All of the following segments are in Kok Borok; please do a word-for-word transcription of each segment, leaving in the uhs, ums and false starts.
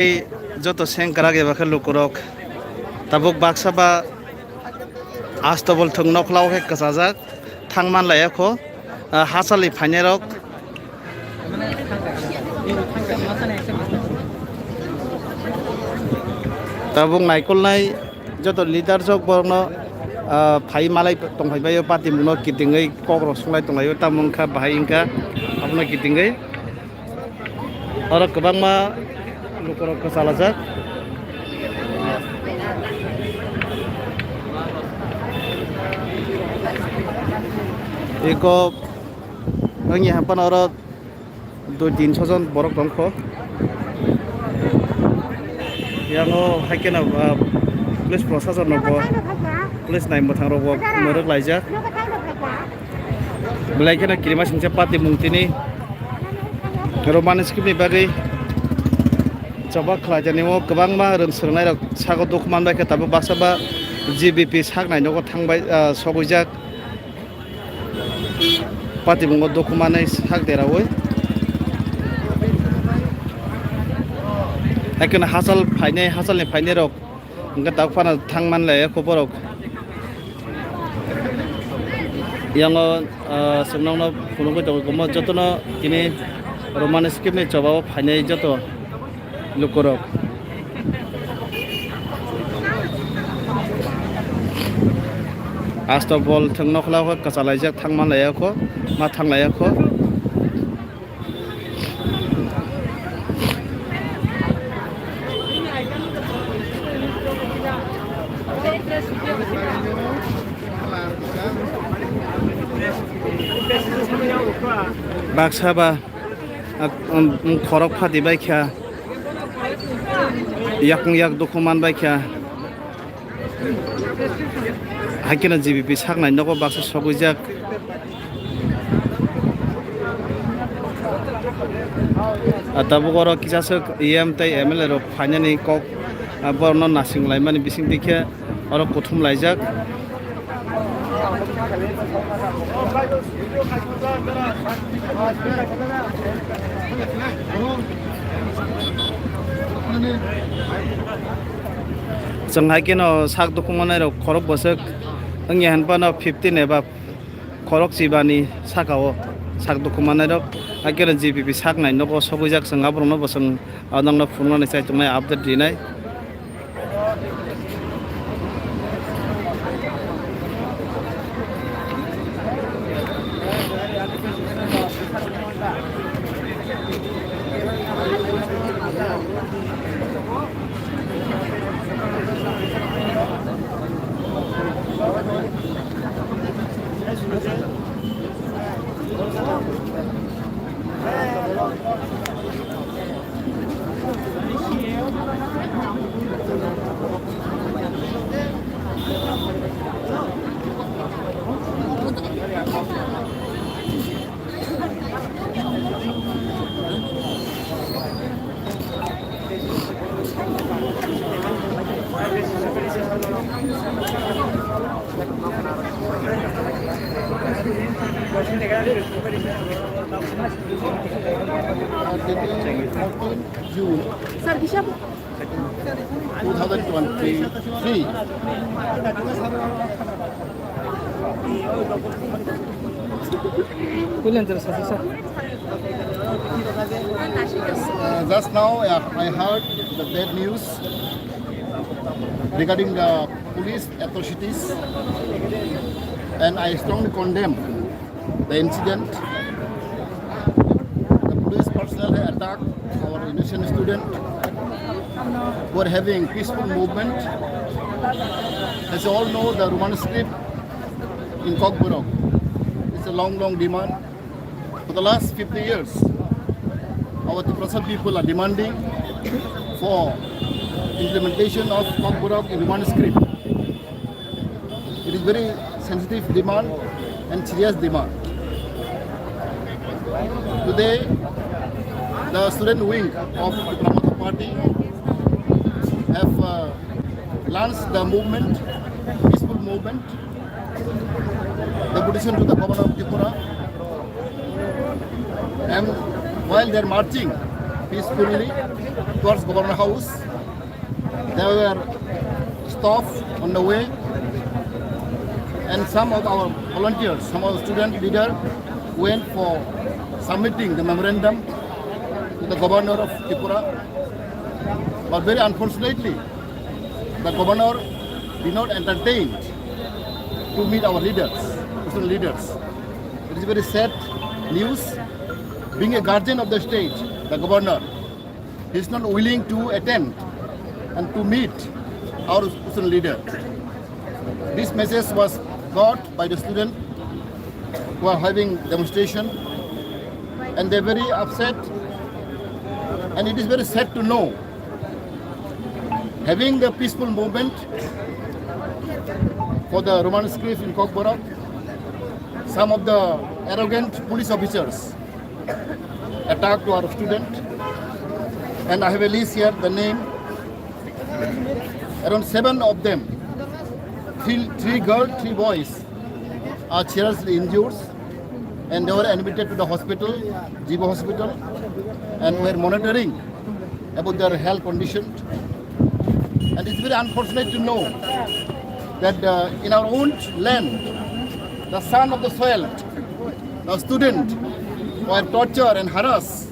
Joto sengkrak eba khe lukurok tabuk baksa ba astobol thwng nokhlao khe kwchajak thang manlaiya kho, ah, hachalni phainairok tabuk naikolnai joto leaders rok borokno, ah, phai malai tongphai baio, patimungno kitingwi kokrok sunglai tonglaio, tamo wngkha bahai wngkha abono kitingwi. Oro kwbangma lukurok kwchalajak. Eko wngya haphano oro dui tinso jon borok tongkho. Yango haikhe no, ah, police proshasonno bo, police nai mwthangrok bo mwrwk laijak. Belai kheno kirima singcha patimung tini Roman script ni bagwi choba khlai jani o kwbangma rwng swrwngnairok sago dukhu manbai khe tabuk baksa ba G B P sak nai nogo thangbai, ah, sogwijak. Patimungo dukhu manwi sak deraui. Haikhe no hachal phainai, hachalni phainairok hwnkhe tabuk phano thang manlaiya kho borok. Yango, ah, chwng nokno phunugwi tongo, omo jotono tini Roman script ni choba o phainai joto lukurok. Astobol thwng nokhlao khe kwchalaijak thang manlaiya kho, ma thanglaiya kho. Baksa ba, ah, um, um, khorok phati bai kha, yakung yak dukhu man bai kha. Haikhe no G B P sak nai nogo baksa sogwijak. Ah, tabuk oro kisaswk E M tei M L A rok phainani kok, ah, borokno nasing laimani bisingtwi khe oro kuthum laijak. Chwng hai kheno sak dukhu manai rok khorok bwswk wngya hinphano fifteen eba khorok chibani saka o sak dukhu manai rok. Hai kheno G B P sak nai nogo sogwijak, chwng aborokno bo chwng, ah, nokno phunuknani chai tongnai, update rinai. June two thousand twenty-three. Uh, just now, uh, I heard the bad news regarding the police atrocities, and I strongly condemn the incident. The police personnel have attacked our innocent student who are having peaceful movement. As you all know, the Roman script in Kokborok is a long, long demand. For the last fifty years, our Tiprasa people are demanding for implementation of Kokborok in Roman script. It is very sensitive demand and serious demand. Today, the student wing of the Motha party have, uh, launched the movement, peaceful movement, deputation to the governor of Tripura. And while they are marching, peacefully towards Governor House. There were stops on the way, and some of our volunteers, some of the student leader went for submitting the memorandum to the governor of Tripura. But very unfortunately, the governor did not entertain to meet our leaders, student leaders. It is very sad news. Being a guardian of the state, the governor, he is not willing to attend and to meet our student leader. This message was got by the student who are having demonstration, and they're very upset. And it is very sad to know, having the peaceful movement for the Roman script in Kokborok, some of the arrogant police officers attack to our student, and I have a list here, the name. Around seven of them, three, three girls, three boys, are seriously injured, and they were admitted to the hospital, G B hospital, and we are monitoring about their health condition. And it's very unfortunate to know that, uh, in our own land, the son of the soil, the student, were tortured and harassed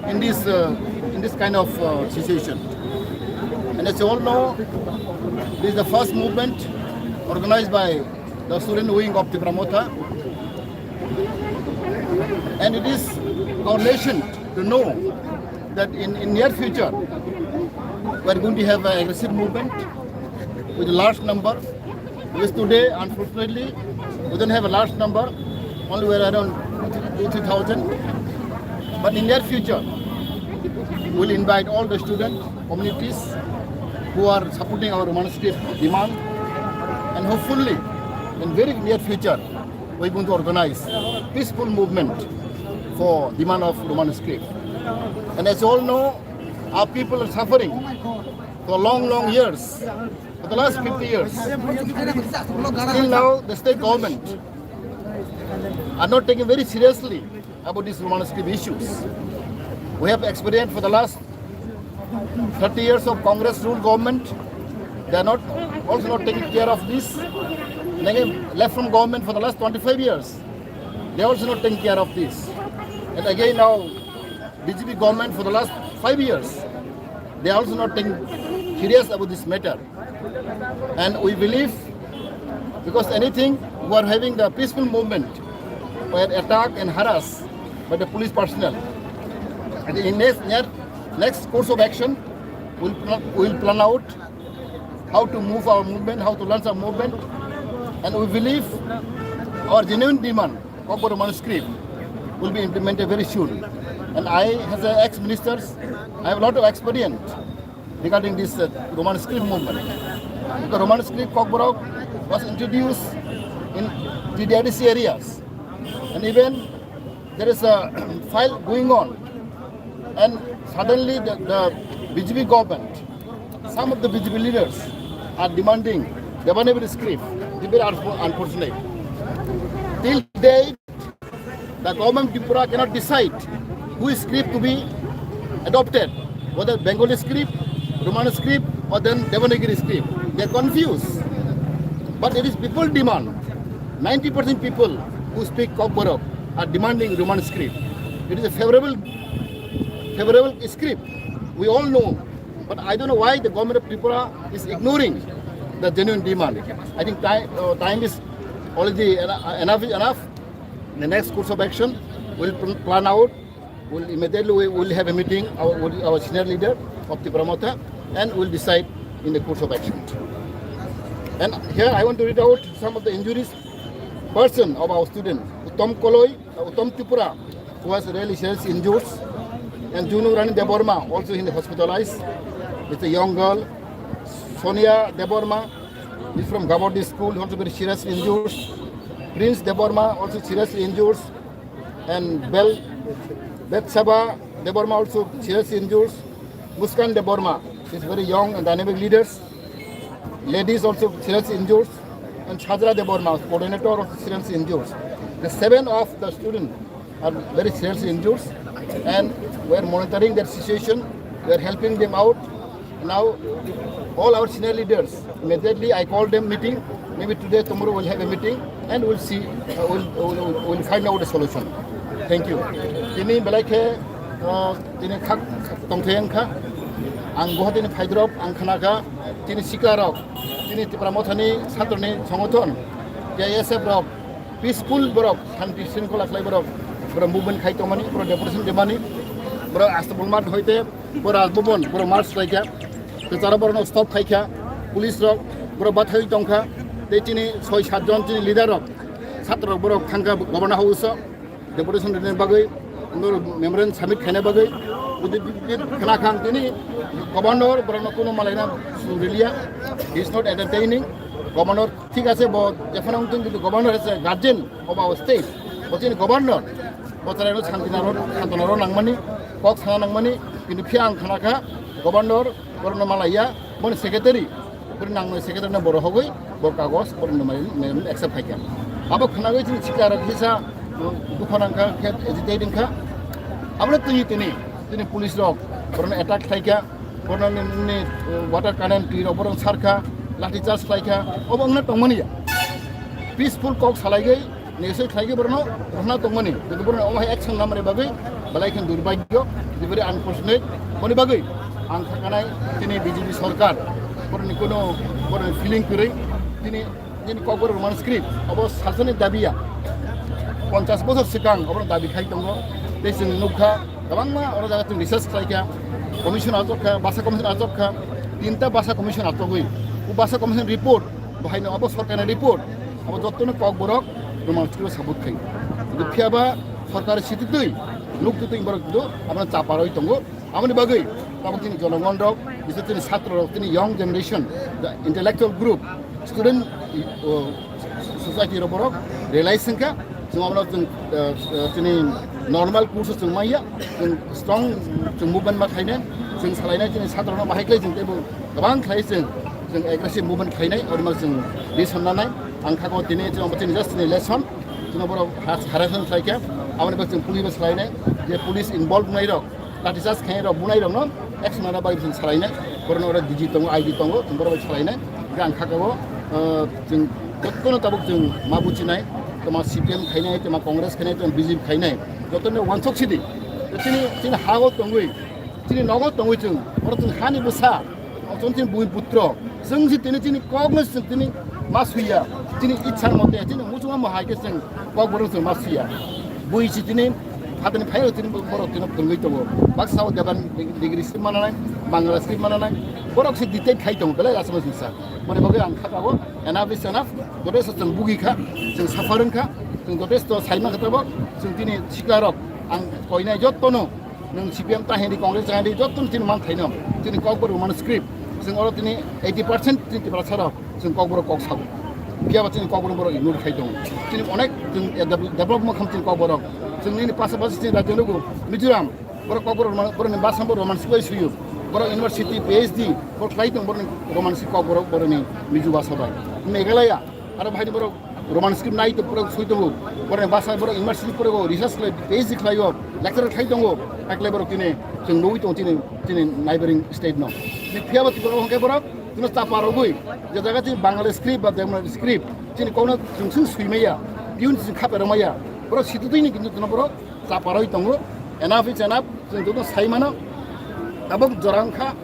in this, uh, in this kind of, uh, situation. And as you all know, this is the first movement organized by the student wing of Tipra Motha. And it is our nation to know that in, in near future, we are going to have an aggressive movement with a large number. Because today, unfortunately, we don't have a large number, only we are around two, three thousand. But in near future, we'll invite all the student communities who are supporting our Roman script demand, and hopefully, in very near future, we're going to organize peaceful movement for demand of Roman script. And as you all know, our people are suffering for long, long years. For the last fifty years, till now, the state government are not taking very seriously about these Roman script issues. We have experienced for the last thirty years of Congress rule government, they are not, also not taking care of this. And again, left from government for the last twenty-five years, they are also not taking care of this. And again now, B J P government for the last five years, they are also not taking serious about this matter. And we believe, because anything, we are having the peaceful movement were attacked and harassed by the police personnel. And in next, near, next course of action, we'll, pl- we'll plan out how to move our movement, how to launch our movement. And we believe our genuine demand, Kokborok Roman script, will be implemented very soon. And I, as an ex-minister, I have a lot of experience regarding this, uh, Roman script movement. The Roman script Kokborok was introduced in T D R C areas, and even there is a fight going on, and suddenly the, the B J P government, some of the B J P leaders are demanding Devanagari script. It's very unfo- unfortunate. Till date, the government of Tripura cannot decide which script to be adopted, whether Bengali script, Roman script, or then Devanagari script. They are confused. But it is people demand. Ninety percent people who speak Kokborok are demanding Roman script. It is a favorable, favorable script. We all know. But I don't know why the government of Tripura is ignoring the genuine demand. I think time, uh, time is already ena- enough is enough. The next course of action, we'll pl- plan out. We'll immediately we will have a meeting our, with our senior leader of Tipra Motha, and we'll decide in the course of action. And here I want to read out some of the injuries person of our student, Uttam Koloi, uh, Uttam Tripura, who was really seriously injured, and Junu Rani Debbarma, also in the hospitalized. It's a young girl. Sonia Debbarma is from Gabardi School, also very seriously injured. Prince Debbarma, also seriously injured. And Bel Betsaba Debbarma, also seriously injured. Muskan Debbarma, she's very young and dynamic leaders. Ladies also seriously injured. And Chhajra Debbarma, coordinator, also seriously injured. The seven of the students are very seriously injured. And We are monitoring their situation. We are helping them out. Now, all our senior leaders, immediately I call them meeting. Maybe today, tomorrow we'll have a meeting and we'll see, uh, we'll, we'll, we'll find out a solution. Thank you. Tini belai khe, uh, tini khak tongthai wngkha. Ang Guwahati ni phaidrop, ang khnakha, tini sikla rok, tini Tipra Mothani satroni songothon, K S F rok, peaceful borok, shanti shringkhola khlai borok, borok movement khai tongmani, borok deputation demani, borok Astabul Math hoite, borok Rajbhavan, borok march khlaikha, kwcharo borokno stop khaikha, police rok, borok bathai tongkha, tei chini soi sat jon chini leader rok, satro rok borok thangkha governor house o, deputation rwna bagwi, memorandum submit khaina bagwi, jodi khna khang tini governor borokno kuno malaina surilia, he is not entertaining, governor thik ase bo jephano wngthung kintu governor ase guardian of our state, bo chini governor, bo chwraino santina ro, santona ro nangmani, kok sana nangmani, kintu phiya ang khna kha governor borokno malaiya, boni secretary, boni nangnai secretary no borok hogwi bo kagos borokno mai accept khaikha. Abo khnagwi chini sikla rok kisa dukho nangkha khe agitate wngkha. Abono twi tini, tini police rok borokno attack khlaikha, borokno nini water cannon twi rok borok sarkha, lathi charge khlaikha, obo wngna tongmani ya. Peaceful kok salaigwi, nesoi khlaigwi borokno rwna tongmani. Jodi borokno omo hai action namani bagwi belai khe durbhagyo, very unfortunate. Boni bagwi ang khakanai tini B J P sorkar borokni kuno borokni feeling kwrwi tini, tini kokborok Roman script obo salsani dabiya. Ponchas bosor swkang obo dabi khai tongo. Tei chwng nukha kwbangma oro jaga chwng research khlaikha, commission achokha, basa commission achokha, tinta basa commission achogwi o basa commission report, bahaino abo sorkarni report, abo jottono kokborok Roman script sabut khai. Phiya ba sorkar sititwi nuk tutwi borok do abo chaparoi tongo. Aboni bagwi tabuk chini jonogon rok, biseshe chini satro rok, chini young generation, the intellectual group, student, o, society rok borok realize wngkha, chwng abono chwng, eh, eh, chini normal course o chwng manya, chwng strong chwng movement ma khainai, chwng salainai chini satro rok bahai khlai chwng teibo kwbang khlai chwng, chwng aggressive movement khainai, aboni bagwi chwng lesson nanai. Ang kha o tini chwng chini just chini lesson, chwng borok has-, harassment khlaikha, aboni bagwi chwng police bo salainai, je police involved wngnai rok, lathi charge khainai rok, bunai rokno action nana bagwi chwng salainai, borokno oro D G tongo, I G tongo, chwng borok bai salainai. Hwnkhe ang kha o, ah, chwng jottono tabuk chwng ma buchinai, toma C P M khainai, toma Congress khainai, toma B J P khainai, jottono wansok sidi. Chini, chini ha o tongwi, chini nogo tongwi chwng, oro chwng hani bwsa, o chwng chini bui putro, chwng si tini chini kokno chwng tini ma suya, chini ichha mote, chini muchungma mohai khe chwng kokborok chwng ma suya. Bui si tini Phatani phaio tini borok tini phwrwngwi tongo. Baksa o Devan degree script mananai, Bangla script mananai. Borok se dictate khai tongo, belai asama singsa. Boni bagwi ang kha tabuk, enough is enough. Joto se chwng bugi kha, chwng suffer wng kha, chwng joto se sai ma kha tabuk, chwng tini sikla rok ang koinai jotto no, nwng C P M ta hindi, Congress ta hindi, jotto no tini man thaino. Tini kokborok Roman script, chwng oro tini eighty percent tini Tiprasa rok. Chwng kokborok kok sago. Phiya ba chini kokborok borok ignore khai tongo. Chini onek chwng, eh, develop-, development kham chini kokborok. Chwng nini pasapasi chini rajyo nugo Mizoram. Borok kokborok Roman, borokni basa bo Roman script bai suyo. Borok university P H D borok khlai tong borokni Roman script kokborok borokni Mizo basa bai. Meghalaya aro bahai borok Roman script nai to borok sui tongo. Borokni basa borok university borok research khlai, P H D khlaio, lecturer khlai tongo. Hakle borok tini chwng nugwi tongo chini, chini neighboring state no. Phiya ba Tripura hwnkhe borok Chwngno chapa rwgwi, je jaga chini Bangali script ba Devanagari script, chini kokno chwng swng swi maya, tune chwng kha pherok maya, borok sititwini kintu chwngno borok chapa rwgwi tongo, enough is enough, chwng joto sai mano, tabuk jora wngkha,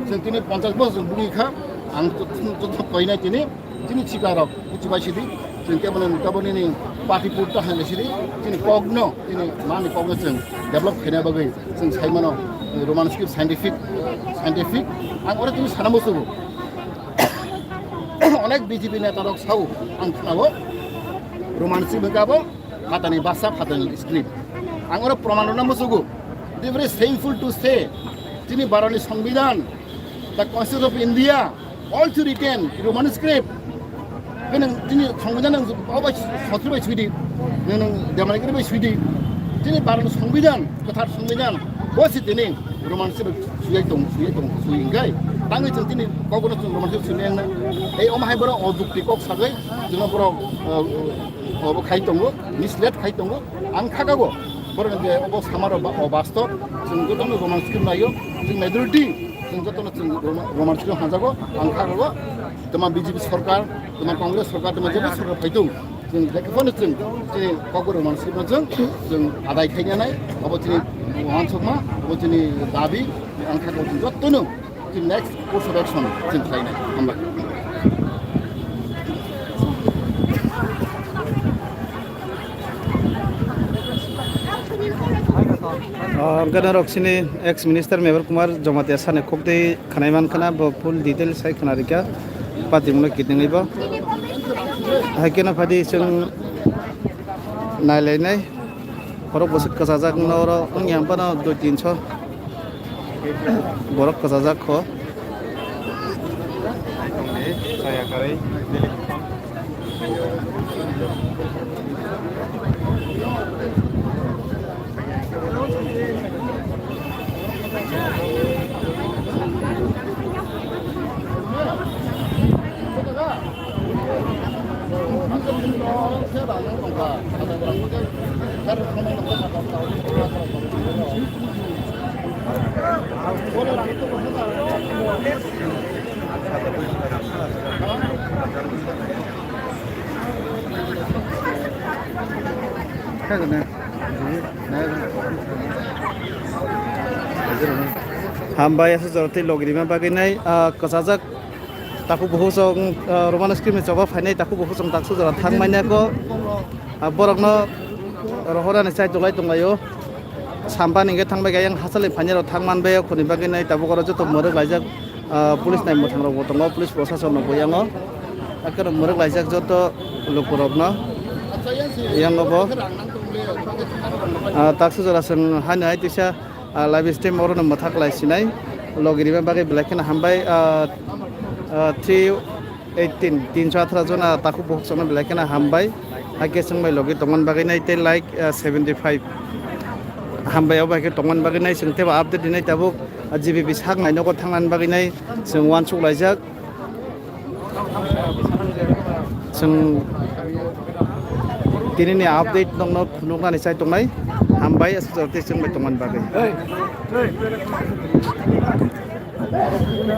chwng tini ponchash bosor chwng bugwi kha, ang joto koinai tini, chini chikla rok, buchi bai sidi. Chwng kebo nang kebo nini party put ta hwnle sidi, chini kokno, chini mani kokno chwng develop khaina bagwi chwng sai mano, Roman script scientific, scientific. Ang oro tini sana musugo. Onek B J P neta rok sao, ang khnao, Roman script hwnkhe abo phatani basa, phatani script. Ang oro proman rwna musugo. It is very shameful to say, chini Bharatni Songbidan, the Constitution of India, all to written, Roman script. Khe nwng chini Songbidan nwng obo sotri bai suidi, nwng, nwng Devanagari bai suidi. Chini Bharatni Songbidan, kwthar Songbidan, bo si tini Roman script suyai tong, suyai tong, sui wngkhai. Tangwi chwng tini kokno chwng Roman script sui wngna. Ei omo hai borok o jukti kok sagwi, chwngno borok, uh, obo khai tongo, mislead khai tongo. Ang khakago, Borok je obo samaro ba-, o bastob, chwng jotono Roman script naio, chwng majority, chwng jotono chwng Roma-, Roman script hanjago, ang kha rogo, tama B J P sarkar, tama Congress sarkar, tama jebo sarkar phaithung, chwng jekhe phano chwng chini kokborok Roman script no chwng, chwng adai khainanai, obo chini wansukma, obo chini dabi, ang kha rogo chwng jotono. Chini next course of action chini khlainai. Hambai. Ah, hwnkhe norok chini ex minister Mevar Kumar Jamatia sani khukti khanai mankha na, bo full detail sai khna rikha, party mungno kitingwi bo. Hai kheno phadi chwng nailainai. Borok bwswk kwchajak wngna oro wngya phano dui tinso borok kwchajak kho. Hambai aswk jora tei logi rima bagwi nai, ah, kwchajak. Takhuk bukhuk chwng, ah, Roman script ni choba phainai, takhuk bukhuk chwng taksu jora thang manya kho. Ah, borokno rohorani chai tongwlai tonglaio. Sampani hwnkhe thangbai khe ayang hachal ni phainai rok thang manbai o, khoni bagwi nai tabuk oro joto mwrwk laijak, ah, police nai mwthang rok bo tongo, police prosason rok bo yango. Haikhe mwrwk laijak joto lukurokno yango bo. Ah, taksu jora chwng haino hai tisa. Ah, live stream oro no mwthak lai sinai. Logi rima bagwi belai kheno hambai, ah, ah, three eighteen, tinso atharo jona takhuk bukhuk chwngno belai kheno hambai. Haikhe chwng bai logi tongmani bagwi nai tei like, ah, seventy five. Hambai obo haikhe tongmani bagwi nai chwng teibo update rinai tabuk, ah, G B B sak nai nogo thangnani bagwi nai chwng uansuk laijak. Chwng tinini update nokno phunuknani chai tongnai. Hambai aswk jora tei chwng bai tongmani bagwi.